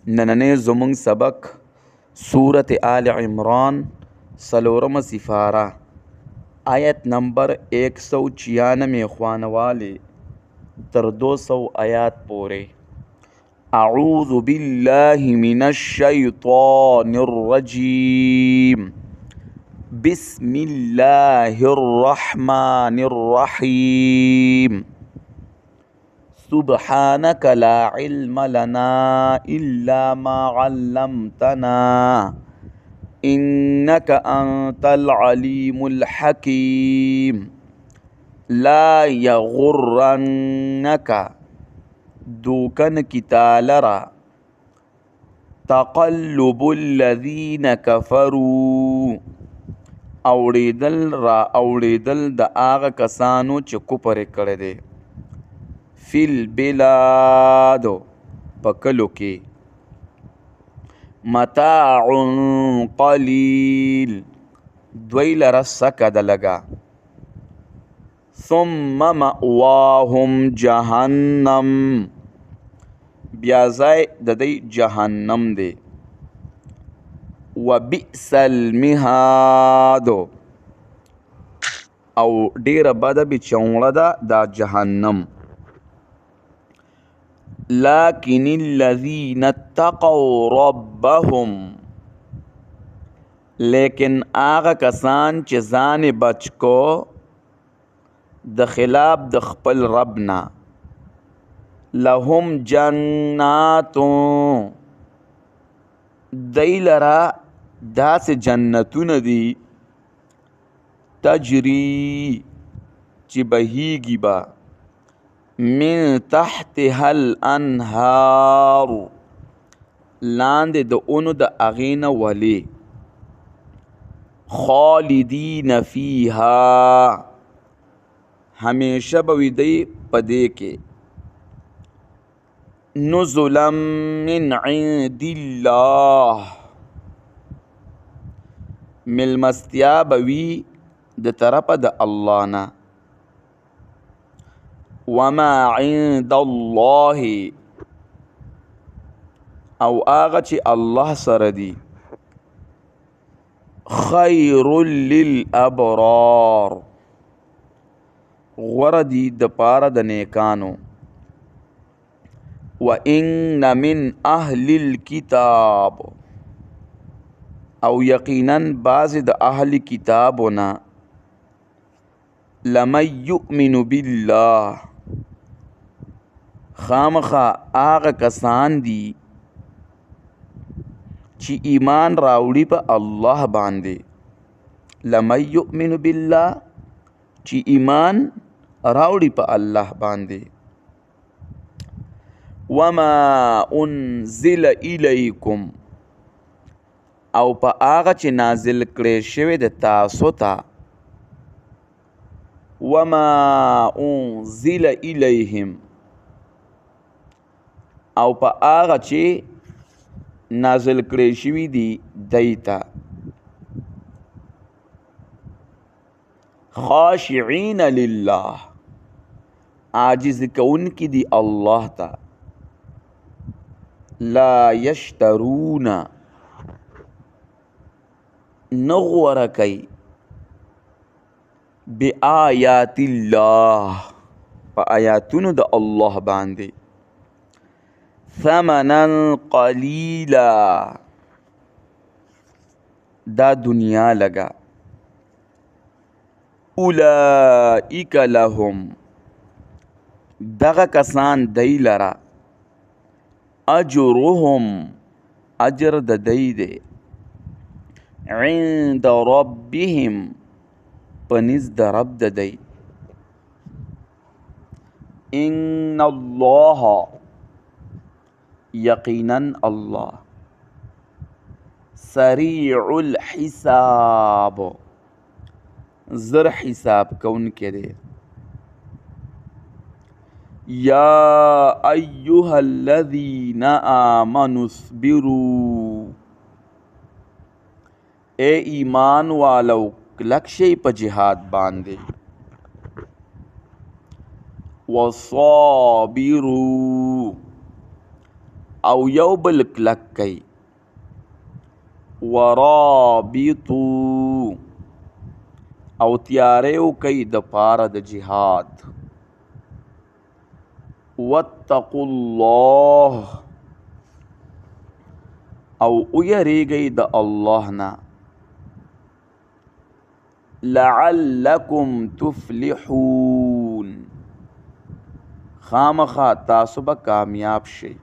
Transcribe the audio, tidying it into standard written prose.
نننې زمونږ سبق سورة آل عمران څلورمه سفاره آیت نمبر 196 خوانوالی تر 200 آیات پورې. اعوذ بالله من الشیطان الرجیم. بسم الله الرحمن الرحیم. سبحانك لا علم لنا إلا ما علمتنا إنك أنت العليم الحكيم. لا يغرنك دوکن کتالرا تقلب الذين كفروا اوړېدل را اوړېدل د هغه کسانو چې کفر یې کړی دی. فی البلاد په کلو کې. متاع قلیل دوی لره سکه ده لږه. ثم مأواهم جهنم بیا ځای د دی جهنم دی. وبئس المهاد او ډیره بده بچوړه ده دا جهنم. لكن الذين اتقوا ربهم لیکن هغه کسان چې ځان یې بچ کو د خلاف د خپل رب نه، لهم جنات دی لره داسې جنتونه دي، تجری چې بهیږي به، من تحتها الانهار لاندې د اونو د هغې نه ولې، خالدین فیها همیشه به وي دی په دې کې. نزلا من عند الله ملمستیا به وي د طرفه د الله نه. وما عند الله او هغه چې الله سره دي، خیر للابرار غوره دي د پاره د نیکانو. وان من اهل الكتاب او یقینا بعضې د اهل کتابو نه، لمن یؤمن بالله خامخا هغه کسان دي چې ایمان راوړي په الله باندې. لمن یؤمن بالله چې ایمان راوړي په الله باندې. وما انزل الیکم او په هغه چې نازل کړی شوی د تاسو ته. وما انزل الیهم او په هغه چې نازل کړی شوي دي دی ته. خاشعین لله عاجز کوونکي دي الله ته. لا یشترون نه غوره کوي بآیات الله په آیاتونو د الله باندې، ثمنا قلیلا دا دنیا لګا. اولئک لهم دغه کسان دی لره اجرهم اجر د دی دی عند ربهم په نزد د رب د دی. ان الله یقینا الله سریع الحساب زر حساب کوونکی دی. یا ایها الذین آمنوا اصبروا اے ایمان والو کلک شئ په جهاد باندې. وصابروا او یو بل کلک کئ. ورابطو او تیاری وکئ د پاره د جهاد. واتقوا الله او ویریږئ د الله نه، لعلکم تفلحون، خامخا تاسو به کامیاب شئ.